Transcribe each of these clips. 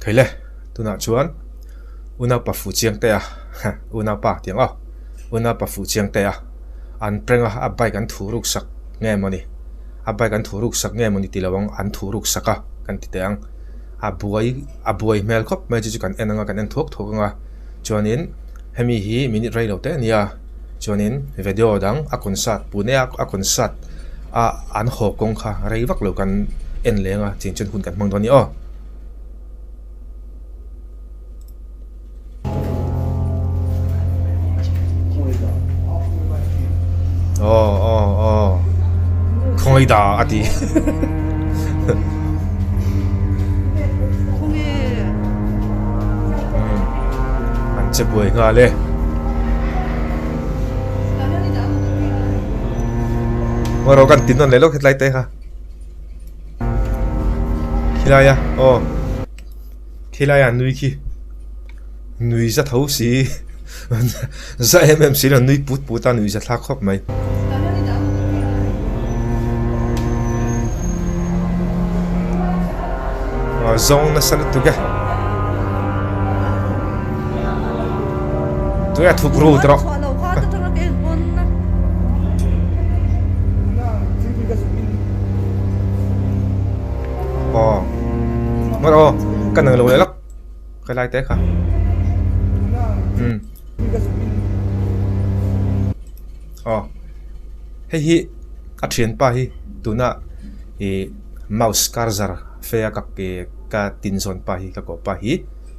Khaile tunah chuan unaupa fuh chiang te a unaupa tih ang aw unaupa fuh chiang te a an prank a a bike an thu ruk sak nge mawni a bike an thu ruk sak nge mawni tih lo ang an thu ruk sak a kan ti teh ang a buai a buai hmel khawp mai chu chu kan en ang a kan en thuak thuak ang a chuanin hemi hi minute rei lo te a nia chuanin video dang a concert pune a a concert a an haw kawng kha rei vak lo kan en leng a cheng chuan hun kan hmang dawn a ni aw. Aw aw aw khawngaih dah a ti. An che buai nghal e. Ngaw kan tin nawn leh lawk hetlai te kha. Khilai a aw khilai a nui khi nui za tho si za em em si lo nui put put a nui za thlak khawp mai. Aw zawng nasa lutuk e tui a thuk ru tawh. Aw ngawt aw ka nang lo leh lawk ka lai te kha umm aw hei hi a thianpa hi tuna ih mouse cursor fe a ka ke ka tin zawn pa hi ka kawh pa hi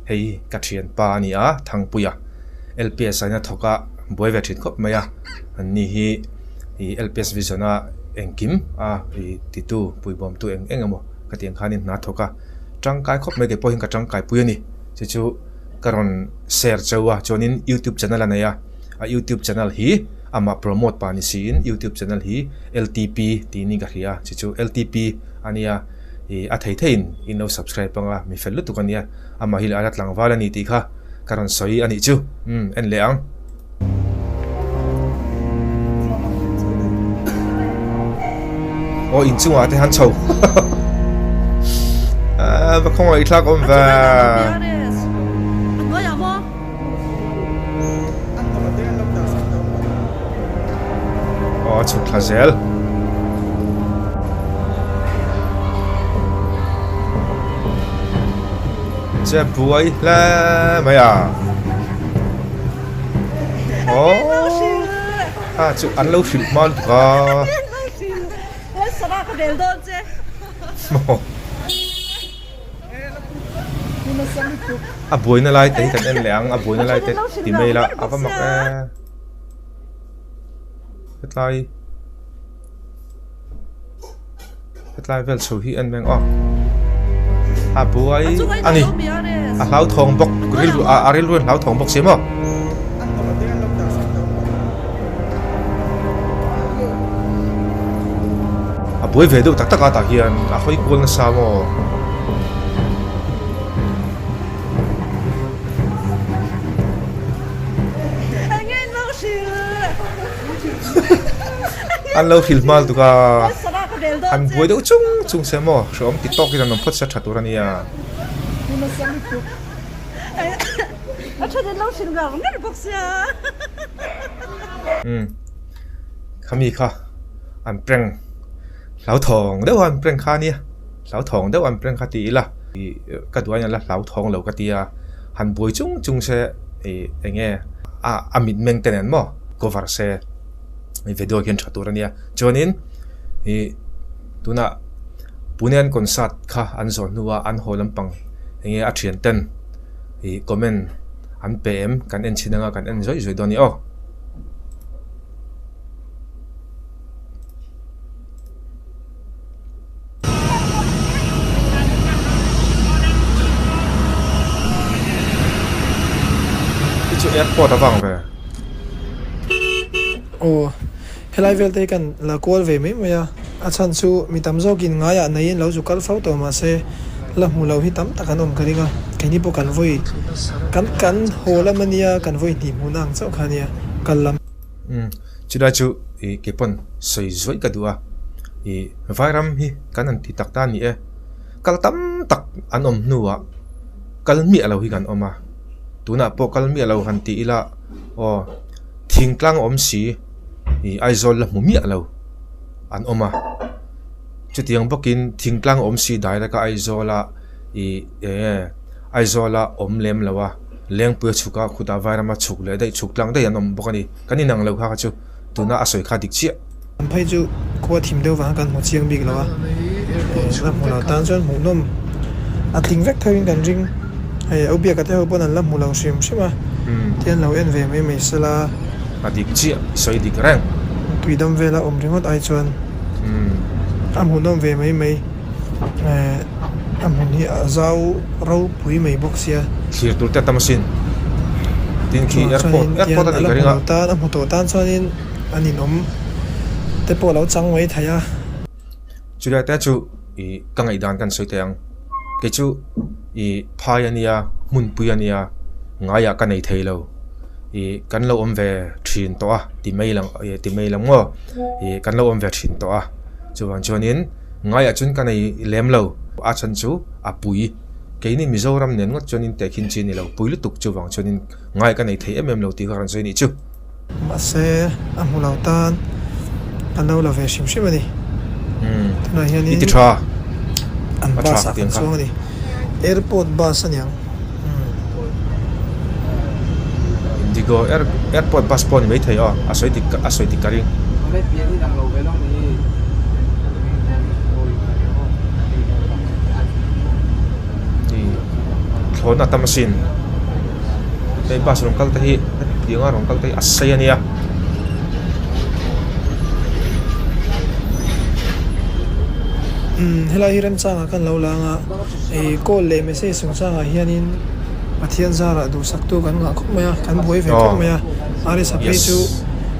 hei ka thianpa a ni a Thangpuia L P S a ina thawk a buai ve thin khawp mai a an ni hi ih L P S vision a engkim a ih titu puibawmtu eng eng emaw ka tih ang khanin hna thawk a tangkai khawp mai keipawh hian ka tangkai pui a ni chu chu ka rawn share chauh a chuanin youtube channel a nei a a youtube channel hi amah promote pah ni siin youtube channel hi L T P tiin ka hria chu chu L T P a nia ih a thei theiin in lo subscribe anga mi fel lutuk a nia amah hi a la tlangval a ni tih kha. Ka rawn sawi a nih chu. Umm, en leh ang. Aw, inchungah te han chho. Ah, va khawngaih thlak awm ve. Aw, a chhuk thla zel. Che buai hle mai a. Aww a chu an lo hrilh hma lutuk a. A buaina lai te hi kan en leh ang a buaina lai te ti mai ila a va mak e. Hetlai Hetlai vel chho hi en reng aw. A buai a ni. A hlauthawng bawk rilru a rilru in hlauthawng bawk si maw. A buai ve deuh tak tak a tah hian a hawi kual nasa maw. An lo hrilh hmal tuk a, an buai deuh chung chung se maw hreawm ti tawkin an awm phawt se tha tur a nia. Umm khami kha an prank hlauthawng deuh a an prank kha a nia hlauthawng deuh an prank kha ti ila ih ka duh a la hlauthawng lo ka tia han buai chung chung se ih eng nge a a mitmeng te nen maw cover se video hian tha tur a nia chuanin ih tunah Pune an concert kha an zawh hnuah an haw lampang eng nge a thian ten ih comment an pe em kan en chhin anga kan en zawih zawih dawn a ni aw. Hi chu airport a vang ve. Aw, helai vel te hi kan la kual ve mai mai a, a chhan chu mi tam zawkin ngaiah neiin lo zu kal fo tawh mahse la hmu lo hi tam tak an awm ka ring a, keini pawh kan vawi kan kan haw lam a nia kan vawi hnih hmuhna ang chauh kha a nia kal lam. Umm chulai chu ih kei pawn sawi zuaih ka duh a, ih Vairam hi kan han ti tak ta a ni e, kal tam tak an awm hnuah. Kal miah lo hi kan awm a, tunah pawh kal miah lo han tih ila aw thingtlang awm si ih Aizawl la hmu miah lo an awm a, chutiang bawkin thingtlang awm si direct a Aizawl a ih eng nge Aizawl a awm lem lo a, Lengpui a chhuk a khutah Vairama chhuk leh daih chhuk tlang daih an awm bawk a ni, kan inang lo kha kha chu tuna a sawi kha dik chiah. An phei chu khua thim deuh vang kan hmu chiang bik lo a, la hmu lo tan chuan hmuhnawm a tling vek theuhin kan ring. Hei au biaka te ho pawn an la hmu lo hrim hrim a, ti an lo en ve mai mai sela. A dik chiah, i sawi dik reng. Tuidam vela awm ringawt ai chuan a hmuhnawm ve mai mai. A hmun hi a zau ropui mai bawk sia. Thlir tur te a tam asin. Tin khi airport, airport a nih ka ring a. A hmu tawh tan chuanin. An inawm te pawh a lo chang mai thei a. Chulai te chu ih ka ngaihdan kan sawi thei ang. Kei chu ih phai a nia, hmunpui a nia, ngaiah ka nei thei lo. Ih kan lo awm ve thin tawh a ti mai lang ih ti mai lang maw ih kan lo awm ve thin tawh a. Chuvang chuanin ngaiah chuan ka nei lem lo. A chhan chu a pui. Keini Mizoram nen ngawt chuanin tehkhin chi a ni lo. Pui lutuk chuvang chuanin ngai ka nei thei em em lo tih kha kan sawi a nih chu. Mahse, a hmu lo tan an lo la ve hrim hrim a ni. Tunah hianin an bus ah kan chuang a ni. Airport bus a niang. Indigo airport bus pawh a ni maithei aw, a sawi dik a sawi dik ka ring. Thlawhna a tam asin. Hei bus rawn kal te hi hetianga rawn kal te hi a sei a nia. Umm helai hi remchangah khan lo lang a, ih call leh message chungchangah hianin Pathian zarah duhsaktu kan ngah khawp mai a, kan buai ve khawp mai a, RS-a phei chu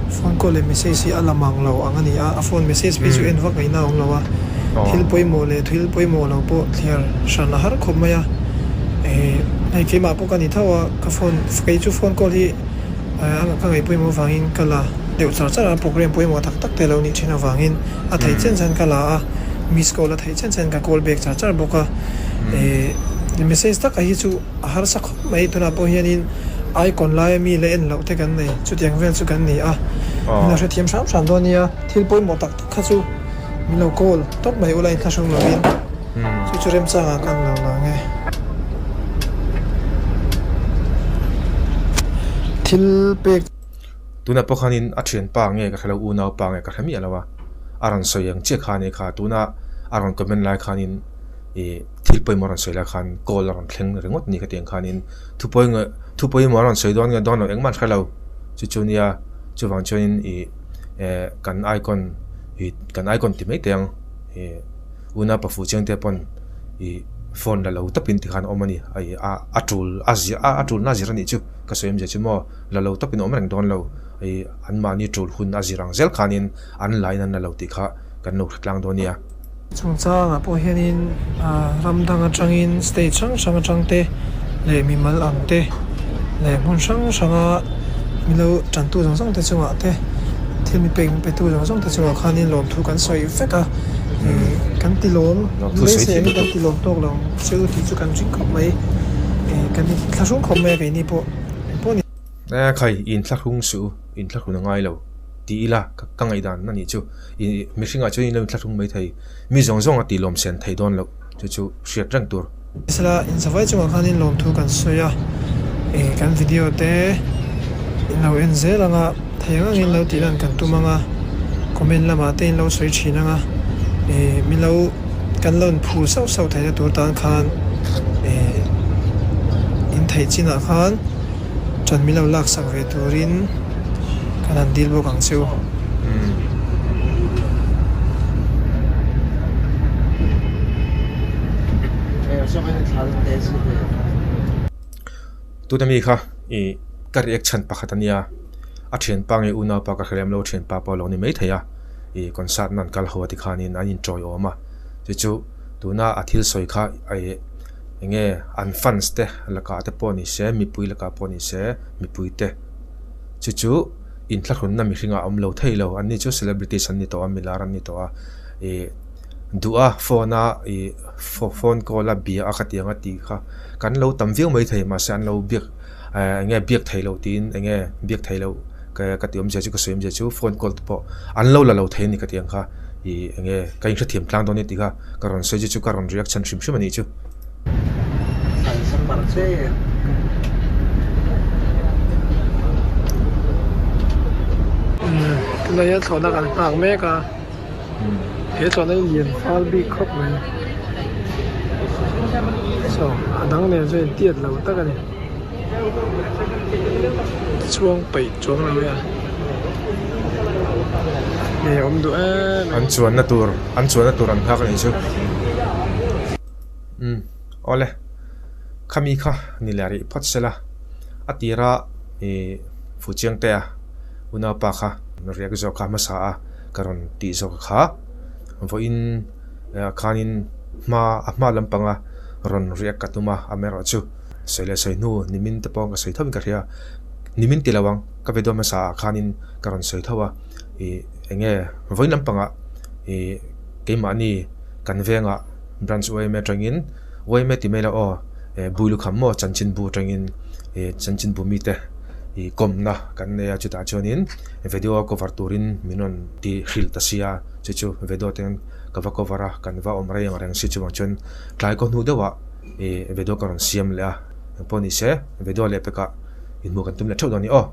phone call leh message hi a la mang lo ang a ni a, a phone message phei chu en vak ngaihna a awm lo a, thil pawimawh leh thil pawimawh lo pawh thliar hran a har khawp mai a, ih hei keimah pawh ka ni tho a, ka phone kei chu phone call hi ka ngaih pawimawh avangin ka la deuh char char a, program pawimawh tak tak te lo nih thin avangin a theih chen chen ka la a, miss call a theih chen chen ka call back char char bawk a, ih message taka hi chu a harsa khawp mai tunah pawh hianin icon laia mi la en loh te kan nei chutiang vel chu kan ni a, min lo hrethiam hram hram dawn nia, thil pawimawh tak tak kha chu min lo call tawp mai ula inthlahrung lovin chu chu remchangah kan lo lang e. Thil pek. Tunah pawh khanin a thianpa nge ka hre lo, unaupa nge ka hre miah lo a, a rawn sawi ang chiah kha a ni kha, tuna a rawn comment lai khanin ih thil pawimawh a rawn sawi lai khan call a rawn thleng ringawt a ni ka tih ang khanin thu pawimawh thu pawimawh a rawn sawi dawn nge dawn lo engmah an hre lo chu chu nia chuvang chuanin ih eh kan icon ih kan icon ti mai teh ang ih unaupa fuh chiang te pawn ih phone la lo tawpin tikhan a awm a ni a a tul a zir a tulna a zir a nih chu ka sawi awmzia chu maw la lo tawpin a awm reng dawn lo ih anmahni tul hun a zir ang zel khanin an lain an la lo tih kha kan lo hre tlang dawn a nia. Chungchangah pawh hianin ram dang atangin state hrang hrang atang te leh mimal ang te leh hmun hrang hranga milo tantu zawng zawng te chungah te thil mi pek petu zawng zawng te chungah khanin lawmthu kan sawi vek a kan ti lawm beisei angin kan ti lawm tawk lo chu tih chu kan ring khawp mai kan inthlahrung khawp mai a keini pawh engpawh ni. Khai inthlahrung suh u inthlahrun a ngai lo ti ila ka ngaihdan a nih chu. Ih mihringah chuan in lo inthlahrung mai thei. Mi zawng zawng a tih lawm sen thei dawn loh chu chu hriat reng tur. Sela inzavai chungah khanin lawmthu kan sawi a, ih kan video te in lo en zel ang a, thei ang angin lo tih lan kan tum ang a, comment lamah te in lo sawi thin ang a, ih mi lo kan lo inphur sauh sauh theihna tur tan khan ih in theih chinah khan. Ṭan min lo laksak ve turin kan han dil bawk ang che u. Tuna mi kha ih ka react chhan pakhat a nia, a thianpa nge unaupa ka hre lem lo, thianpa pawh a lo ni maithei a, ih concert na an kal ho a tikhanin an inṭawiawm a, chu chu tuna a thil sawi kha ih. Enge an fans te lakah te pawh ni se, mipui lakah pawh ni se, mipui te chu chu inthlahrunna mihringah a awm lo thei lo. Anni chu celebrities an ni tawh a, milar an ni tawh a, ih Duh a phone a ih phone call a bia a khatiang a tih kha kan lo tam viau mai thei mahse an lo biak eh eng nge biak theih loh tiin eng nge biak theih loh ka ka tih awmzia chu ka sawi awmzia chu phone call te pawh an lo la lo thei a ni ka tih ang kha ih eng nge ka inhrethiam tlang dawn a ni tih kha ka rawn sawi chu chu ka rawn reaction hrim hrim a nih chu. Tunah hian thlawhna kan nghak mek a. He thlawhna hi lian fal bik khawp mai saw a dang nen chuan intiat lo tak a ni chhuang peih chuang lo e a nge awm duh em an chuanna tur an chuanna tur an nghak a nih chu umm awle khami kha ni leh rih phawt sela a tira ih fuchiang te a unaupa kha riak zawk kha hmasa a. Ka rawn tih zawk kha vawiin khanin hma a hma lampanga rawn riak ka tum a amaherawhchu sawi leh sawi hnu nimin te pawh ka sawi tho in ka hria nimin ti lo ang ka video hmasa ah khanin ka rawn sawi tho a ih eng nge vawiin lampangah ih keimahni kan vengah branch yma atangin yma ti mai lo aw bui lukham maw chanchinbu atangin ih chanchinbu mite ih kawmna kan nei a chutah chuanin video a cover turin min rawn ti hrilh ta sia chu chu video te ka va cover a kan va awm rei ang reng si chuvang chuan tlai kaw hnu deuhah ih video ka rawn siam leh a engpawh ni se video leh pekah inhmuh kan tum leh theuh dawn a ni aw.